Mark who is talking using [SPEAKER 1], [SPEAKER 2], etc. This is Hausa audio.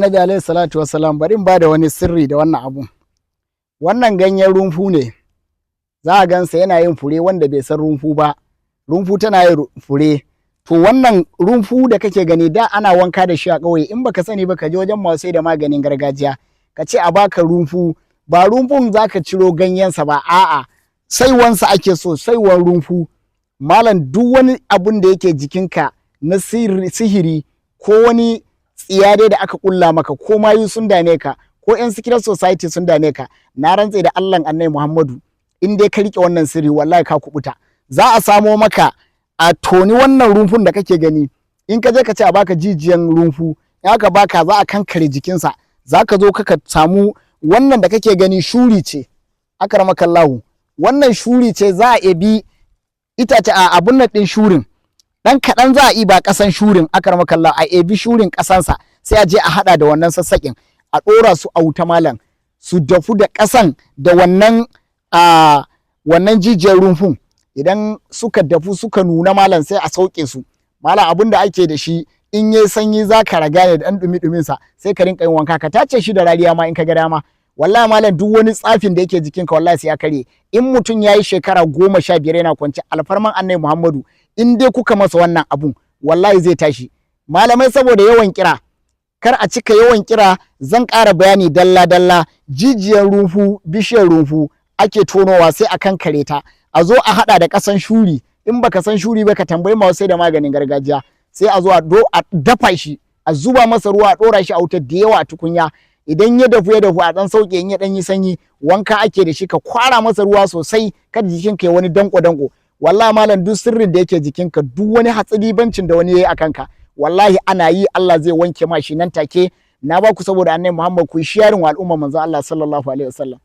[SPEAKER 1] Annabi alaihi salatu wassalam, bari in bada wani sirri da wannan abun. Wannan ganyen rumfu ne, za a gansa yana yin fure. Wanda bai san rumfu ba, rumfu tana yin fure. To, wannan rumfu da kake gani, da ana wanka da shi a ƙauye. In baka sani ba, ka je wajen masu sai da maganin gargajiya, ka ce a baka rumfu. Ba rumfun za ka ciro ganyensa ba, a'a, saiwansa ake so. Saiwan rumfu, malam, duk wani abun da yake jikinka na sihiri ko wani tsiya dai da aka kulla maka, ko mayu sun dame ka, ko yan secret society sun dame ka, na rantse da Allah Annabi Muhammadu, in dai ka rike wannan sirri, wallahi ka kubuta. Za a samo maka, a toni wannan rumfun da kake gani. In ka je ka ce a baka jijiyan rumfu, in aka baka, za a kankare jikinsa. Za ka zo ka samu wannan da kake gani, shuri ce, akramakallahu. Wannan shuri ce. Za a ebi itace a abun nan din shurin, dan kaɗan za a iba ƙasan shurin, akramakallahu. A ebi shurin ƙasansa, sai a je a haɗa da wannan sassaƙin, a ɗora su a wuta, malam, su dafu da ƙasan da wannan jijiyar rumfun. Idan suka dafu suka nuna, malam, sai a sauke su. Malam, abin da ake da shi, in yayi sanyi za ka raga ne da ɗan ɗumi ɗumin sa, sai ka rinka yin wanka, ka tace shi da rariya ma in ka ga dama. Wallahi malam, duk wani tsafin da yake jikinka, wallahi sai ya karye. In mutum ya yi shekara 15 yana kwance, alfarman Annabi Muhammadu, in dai kuka masa wannan abun, wallahi zai tashi. Malamai, saboda yawan kira, kar a cika yawan kira, zan ƙara bayani dalla dalla. Jijiyar rumfu, bishiyar rumfu ake tonowa, sai a kankare ta, a zo a haɗa da ƙasan shuri. In baka san shuri ba, ka tambayi masu sai da maganin gargajiya. Sai a zo a dafa shi, a zuba masa ruwa, a ɗora shi a wutar da yawa a tukunya. Idan ya dafu ya dafu, a ɗan sauke. In ya ɗan yi sanyi, wanka ake da shi. Ka kwara masa ruwa sosai, kada jikinka ya wani danko danko. Wallahi malam, duk sirrin da yake jikinka, duk wani hatsaribancin da wani yayi a kanka, wallahi ana yi Allah zai wanke ma shi nan take. Na ba ku saboda Annabi Muhammad, ku yi sharing wa al'umma manzo Allah sallallahu alaihi wasallam.